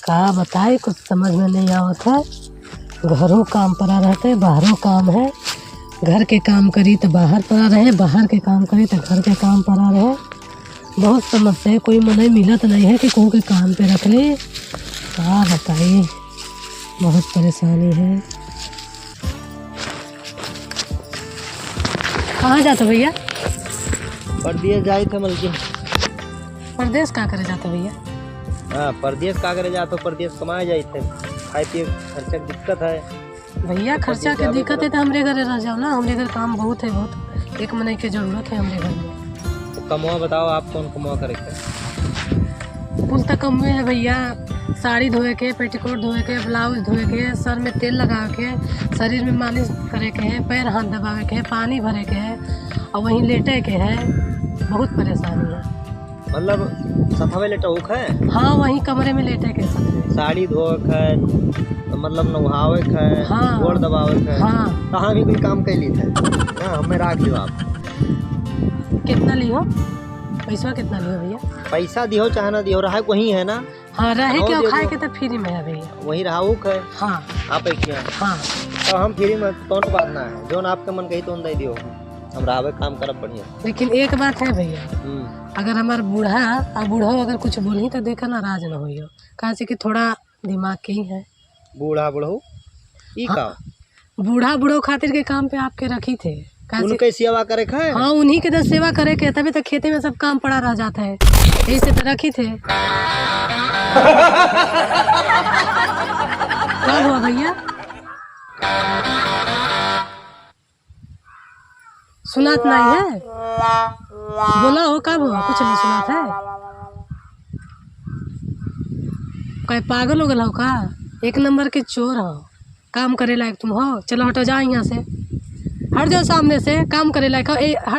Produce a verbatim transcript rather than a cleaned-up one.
का बताई, कुछ समझ में नहीं आवत है। घरो काम पड़ा रहते, बाहरो काम है। घर के काम करी त बाहर पड़ा रहे, बाहर के काम करी त घर के काम पड़ा रहे। बहुत समस्या है, कोई मनई मिलत नहीं है कि कहूँ के काम पे रख ले। का बताई, बहुत परेशानी है। कहाँ जात हो भैया? परदेस जाइत है मलकिन। परदेस का करे जात हो भैया? हाँ, परदेस का करे जात हो? परदेस कमाए जाइत है, खाए पिए खर्चा के दिक्कत है। भैया, तो खर्चा के दिक्कत है तो हमरे घरे रह जाओ ना, हमरे घर काम बहुत है, बहुत एक मनई के जरूरत है हमरे घर में। तो कमवा बताओ, आप कौन कमवा करे के? कुल तो कमवे है भैया, साड़ी धोए के, पेटीकोट धोए के, ब्लाउज धोए के, सर में तेल लगावे के, शरीर में मालिश करे के है, पैर हाथ दबावे के है, पानी भरे के है और वहीं लेटे के है। बहुत परेशानी है। मतलब सफावे लेटे के है? हाँ, वहीं कमरे में लेटे के सब। साड़ी धोए के है, तो मतलब नहावे के है, हाँ। गोड़ दबावे के है। हाँ। कहाँ भी कोई काम कर ली थे ना, हमें राख लियो आप। कितना लियो? पैसा कितना लियो भैया? पैसा दियो चाहे ना दियो, रहे वहीं है ना। हाँ, रहे के और खाए के तो फ्री में है भैया। वहीं रहा वो है। हाँ। आप एक ही हैं। हाँ। तो हम फ्री में, कौन बात ना है, जोन आपके मन कही तो दे दियो, हम रहबे काम करब बढ़िया। लेकिन एक बात है भैया, हम्म। अगर हमार बूढ़ा और बूढ़ो अगर कुछ बोली तो देखा नाराज ना होइयो, काहे से कि थोड़ा दिमाग के ही है। बूढ़ा बुढ़ऊ? ई हाँ। का? बूढ़ा बुढ़ऊ खातिर के काम पे आपके रखी थे। काहे से उनके सेवा करे के है? हाँ, उन्हीं के तो सेवा करे के, तभी तो खेते में सब काम पड़ा रह जाता है, यही से तो रखी थे। का हुआ भैया? सुनात नहीं है? बोला हो, का हुआ? कुछ नहीं सुनात है? काय पागल हो गल हो का? एक नंबर के चोर हो, काम करे लायक तुम हो। चलो हटो, जाओ यहाँ से, हट जाओ सामने से, काम करे लायक हो। ए, हट।